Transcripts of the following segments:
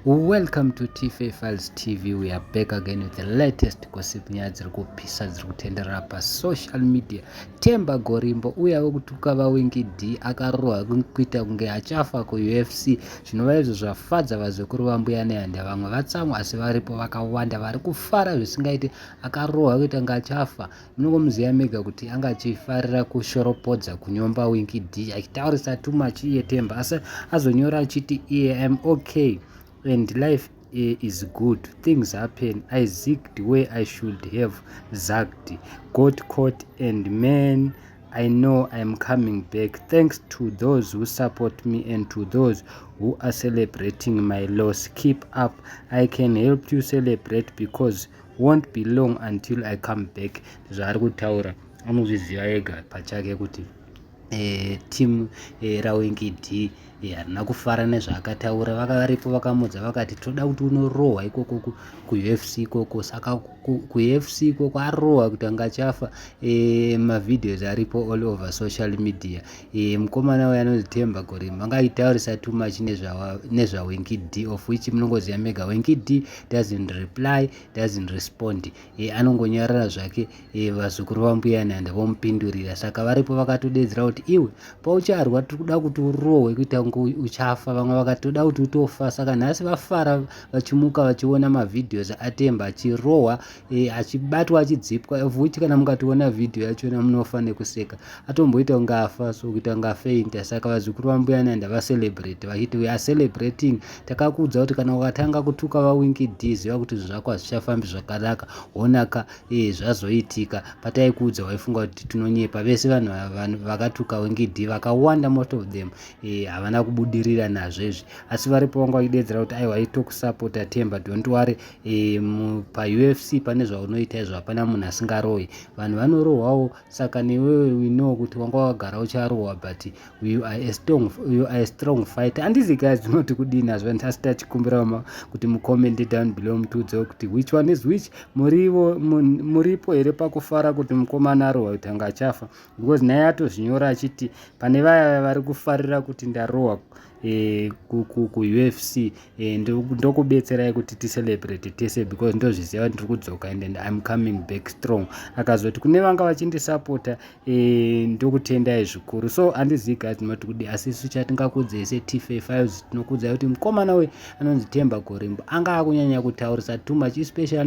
Welcome to TFA Files TV. We are back again with the latest gossip, nyaya dziri kupisa dziri kutenderera pasocial media. Themba Gorimbo uya wekutuka vaWinky D akarohwa kuita kunge achafa kuUFC, zvinova izvo zvafadza vazukuru vaMbuya Nehanda. Vamwe vatsamwa, asi varipo vakawanda vari kufara zvisingaiti. Akarohwa kuita kunge achafa. Munongomuziva mega kuti anga achifarira kushoropodza, kunyomba Winky D, achitaurisa too much iye Themba, asi azonyora achiti iye, "I'm okay and life is good. Things happen. I zigged where I should have zagged, got caught, and man, I know I'm coming back. Thanks to those who support me and to those who are celebrating my loss. Keep up. I can help you celebrate because won't be long until I come back." Zvaari kutaura anozviziva ega pachake kuti team raWinky D harina kufara nezvaakataura. Vakavaripo vakamudza vakati toda kuti unorohwa ikoko kuUFC ikoko. Saka kuUFC ikoko arohwa kuti anga achafa. Mavideos aripo all over social media. Mukomana uyo anonzi Themba Gorimbo anga achitaurisa too much nezvaWinky D, of which munongoziva mega Winky D doesn't reply, doesn't respond. Anongonyarara zvake. Vazukuru vaMbuya Nehanda vomupindurira. Saka varipo vakatodedzera kuti iwe paucharwa tiri kuda kuti urohwe kuita kunge uchafa. Vamwe vakatoda kuti utofa. Saka nhasi vafara vachimuka vachiona mavideos aThemba achirohwa, achibatwa, achidzipwa, of which kana mukatoona vhidhiyo yachona munofa nekuseka. Atomboita kunge afa, so kuita kunge afeinta. Saka vazukuru vaMbuya Nehanda vacelebrate vachiti, "We are celebrating. Takakuudza kuti kana ukatanga kutuka vaWinky D, ziva kuti zvinhu zvako hazvichafambi zvakanaka. Honaka zvazoitika. Pataikuudza waifunga kuti tinonyepa." Vese vanhu vakatuka Winky D vakawanda, most of them havana kubudirira nazvo izvi, asi varipo vanga vachidedzera kuti aiwa, itokusapota Themba, don't worry. PaUFC pane zvaunoita izvo, hapana munhu asingarohwi, vanhu vanorohwawo. Saka newewe we know kuti wanga wakagara ucharohwa, but you are a strong fighter. Handizi guys, tinoti kudini hazvo? Asi tachikumbira kuti mucommente down below, mutiudzewo kuti which one is which. Murivo muripo here pakufara kuti mukomana arohwa kuti anga achafa? Because naye atozvinyora achiti pane vaya vari kufarira kuti ndarohwa kuUFC, ndokubetserai kuti ticelebrate tese because ndozviziva kuti ndiri kudzoka and I'm coming back strong. Akazoti kune vanga vachindisapota, ndokutendai zvikuru. So handizivi guys, tinoti kudi? Asi isu chatingakudzei seTFA Files, tinokudzai kuti mukomana uyu anonzi Themba Gorimbo anga akunyanya kutaurisa too much, especially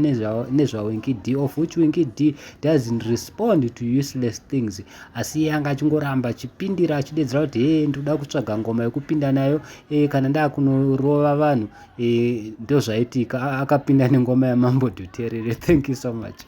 nezvaWinky D, of which Winky D doesn't respond to useless things, asi iye anga achingoramba achipindira achidedzera kuti he, ndoda kutsvaga ngoma yekupinda nayo kana ndakunorova vanhu. Ndozvaitika, akapinda nengoma yaMambo Dhuterere. Thank you so much.